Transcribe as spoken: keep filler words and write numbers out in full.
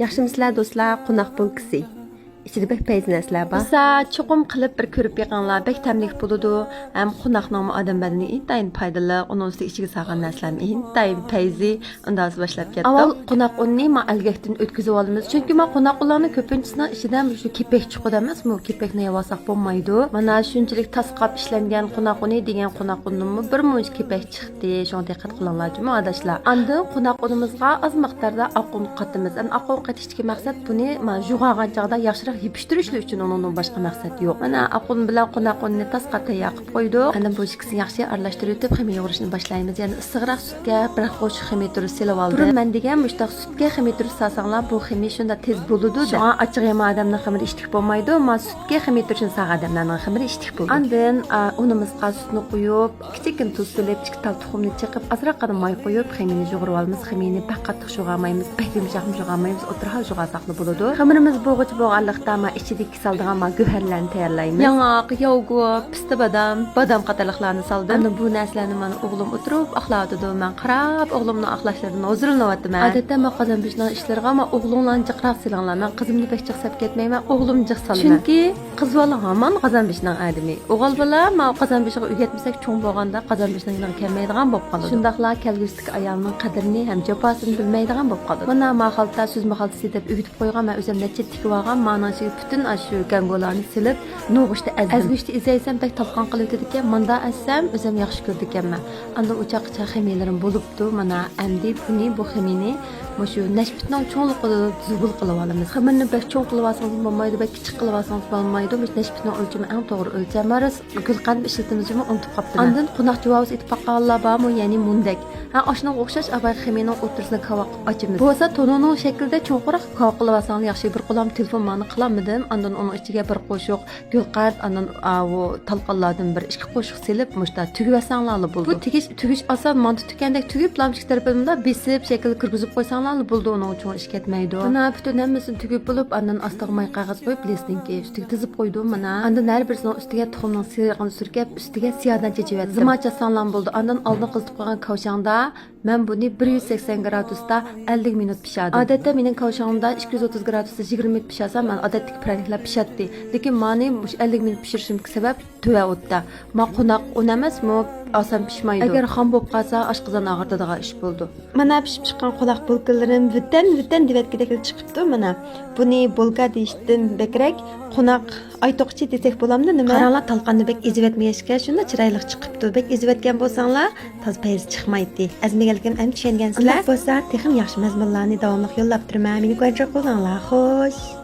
ياخشىمۇسىلەر دوستلار؟ قوناق بولكىسى. ئىچىدە بەك پەيزى نەرسىلەر بار. بولسا چوقۇم قىلىپ بىر كۆرۈپ بېقىڭلار، بەك تەملىك بولىدۇ. ھەم قوناقنىڭمۇ ئادەم بەدىنىگە ئىنتايىن پايدىلىق. ئۇنىڭ ئۈستىگە ئىچىگە سالغان نەرسىلەرمۇ ئىنتايىن پەيزى. ئۇنداق باشلاپ كەتتۇق. ئاۋۋال قوناق ئۇنىنى ما ئەلگەكتىن ئۆتكۈزۈپ ئالىمىز. چۈنكى ما قوناق ئۇنلارنىڭ كۆپىنچىسىنىڭ ئىچىدە شۇ كېپەك چىقىدۇ ئەمەسمۇ؟ كېپەكنى يەۋالساق بولمايدۇ. مانا شۇنچىلىك تاس قاپ ئىشلەنگەن قوناق ئۇنى دېگەن قوناق ئۇنىمۇ بىر مۇنچە كېپەك چىقتى. شۇڭا دىققەت قىلىڭلار جۇمۇ ئاداشلار. ئاندىن قوناق ئۇنىمىزغا ئاز مىقداردا ئاق ئۇن قاتىمىز. ئەمدى ئاق ئۇن قېتىشتىكى مەقسەت بۇنى ما جۇغارغان چاغدا ياخشىراق يېپىشتۇرۇشلار ئۈچۈن ئۇنىڭدىن باشقا مەقسەت يوق. مانا ئاق ئۇن بىلەن قوناق ئۇنىنى تاس قاپ تەييار قىلىپ قويدۇق. ئاندىن بۇ ئىككىسىنى ياخشى ئارىلاشتۇرۇۋېتىپ خېمىر يۇغۇرۇشنى باشلايمىز. يەنە ئىسسىقراق سۈتكە بىر قوشۇق خېمىر تۈرى سېلىۋالدىم. بۇرۇن مەن دېگەن مۇشتاق سۈتكە خېمىر تۈرى سالساڭلار بۇ خېمىر شۇنداق تېز بولىدۇ. شۇڭا ئاچچىق يەمەي ئادەمنىڭ خېمىرى ئىچتىك بولمايدۇ. ما سۈتكە خېمىر تۈرىنى سالغان ئادەملەرنىڭ خېمىرى ئىچتىك بولىدۇ. ئاندىن ئا، ئۇنىمىزغا سۈتنى قۇيۇپ، كىچىككىنە تۇز سېلىپ، ئىككى تال تۇخۇمنى چېقىپ، ئازراققىنە ماي قويۇپ، خېمىرنى يۇغۇرۇۋالىمىز. خېمىرنى بەك قاتتىق يۇغۇرمايمىز، بەك يۇمشاقمۇ يۇغۇرمايمىز، ئوتتۇرا ھال يۇغۇرساقلا بولىدۇ. خېمىرىمىز بولغۇچە بولغانلىقتا، ما ئىچىدىكى سالىدىغان ما گۆھەرلەرنى تەييارلايمىز. ياڭاق، ياۋگو، پىستە بادام، بادام قاتارلىقلارنى سالدىم. ئاندىن بۇ نەرسىلەرنى مانا ئوغلۇم ئولتۇرۇپ ئاقلاۋاتىدۇ. مەن قاراپ ئوغلۇمنىڭ ئاقلاشلىرىدىن ھۇزۇرلىنىۋاتىمەن. ئادەتتە ما قازان بېشىنىڭ ئىشلىرىغا ما ئوغلۇڭلارنى جىقراق سېلىڭلار. مەن قىزىمنى بەك جىق سېلىپ كەتمەيمەن، ئوغلۇمنى جىق سالىمەن. چۈنكى قىز بالا ھامان قازان بېشىنىڭ ئادىمى. ئوغۇل بالا ما قازان بېشىغا ئۆگەتمىسەك، چوڭ بولغاندا قازان بېشىنىڭ يېنىغا كەلمەيدىغان بولۇپ قالىدۇ. شۇنداقلا كەلگۈسىدىكى ئايالنىڭ قەدرىنى ھەم جاپاسىنى بىلمەيدىغان بولۇپ قالىدۇ. مانا ما خالتا، سۈزمە خالتىسى دەپ ئۆگىتىپ قويغان، مەن ئۆزۈم نەچچە تىكىۋالغان. مانىڭ ئىچىگە پۈتۈن ئاشۇ گەڭگولارنى سېلىپ، نوغۇچتا ئەزدىم. ئەزگۈچتە ئېزەيسەم بەك تالقان قىلىۋېتىدىكەن، ماندا ئەزسەم ئۆزۈم ياخشى كۆرىدىكەنمەن. ئاندىن ئوچاققىچە خېمىرلىرىم بولۇپتۇ. مانا ئەمدى بۇنى، بۇ خېمىرنى مۇشۇ نەشپۈتنىڭ چوڭلۇقىدا زۇبۇل قىلىۋالىمىز. خېمىرنى بەك چوڭ قىلىۋالسىڭىز بولمايدۇ، بەك كىچىك قىلىۋالسىڭىز بولمايدۇ. مۇشۇ نەشپۈتنىڭ ئۆلچىمى ئەڭ توغرا ئۆلچەم. ھە، راست گۈلقەنت ئىشلىتىمىزمۇ ئۇنتۇپ قاپتىمەن. ئاندىن قوناق جۇۋاۋىسى ئېتىپ باققانلار بارمۇ؟ يەنى مۇندەك. ھە، ئاشۇنىڭغا ئوخشاش ئاۋاي خېمىرنىڭ ئوتتۇرىسىنى كاۋاپ ئاچىمىز. بولسا تونۇنىڭ شەكلىدە چوڭقۇراق كاۋاپ قىلىۋالساڭلار ياخشى. بىر قولام تېلېفون مانا قىلالمىدىم. ئاندىن ئۇنىڭ ئىچىگە بىر قوشۇق گۈلقەنت، ئاندىن ئاۋۇ تالقانلاردىن بىر ئىككى قوشۇق سېلىپ، مۇشتا تۈگۈۋەتسەڭلارلا بولىدۇ. بۇ تېگىش، تۈگۈش ئاسان، مانتا تۈگكەندەك تۈگۈپ، لامچىك تەرىپىنى مۇنداق بېسىپ، شەكىل كىرگۈزۈپ قويساڭلارلا بولىدۇ، ئۇنىڭ چوڭ ئىش كەتمەيدۇ. مانا پۈتۈن ھەممىسىنى تۈگۈپ بولۇپ، ئاندىن ئاستىغا ماي قەغەز قويۇپ، لىستىنكى ئۈستىگە تىزىپ قويدۇم. مانا ئاندىن ھەر بىرسىنىڭ ئۈستىگە تۇخۇمنىڭ سېرىقىنى سۈركەپ، ئۈستىگە سىيادان چېچىۋەتتىم. زىما چاچساڭلارمۇ بولىدۇ. ئاندىن ئالدىن قىزىتىپ قويغان كاۋشاڭدا مەن بۇنى بىر يۈز سەكسەن گرادۇستا ئەللىك مىنۇت پىشاردىم. ئادەتتە مېنىڭ كاۋشاڭدا ئىككى يۈز ئوتتۇز گرادۇستا يىگىرمە مىنۇت پىشارسام، مانا ئادەتتىكى پىرەنىكلەر پىشاتتى. لېكىن مانى مۇشۇ ئەللىك مىنۇت پىشۇرۇشۇمدىكى سەۋەب تۆۋەن ئوتتا. ما قوناق ئۇن ئەمەسمۇ، ئاسان پىشمايدۇ. ئەگەر خام بولۇپ قالسا، ئاشقازان ئاغرىتىدىغان ئىش بولىدۇ. مانا پىشىپ چىققان قوناق بولكىلىرىم ۋىتەن، ۋىتەن دېۋەتكىدەكلا چىقىپتۇ. مانا بۇنى بولكا دېيىشتىن بەكرەك قوناق ئايتوقچى دېسەك بولامدۇ نېمە؟ قاراڭلار، تالقاننى بەك ئېزىۋەتمىگەچكە شۇنداق چىرايلىق چىقىپتۇ. بەك ئېزىۋەتكەن بولساڭلار تازا پەيزى چىقمايتتى. ئەزمىگەنلىكىم ئەمدى چۈشەنگەنسىلەر. ئۇنداق بولسا تېخىمۇ ياخشى مەزمۇنلارنى داۋاملىق يوللاپ تۇرىمەن. مېنى كونترول قىلىڭلار. خوش.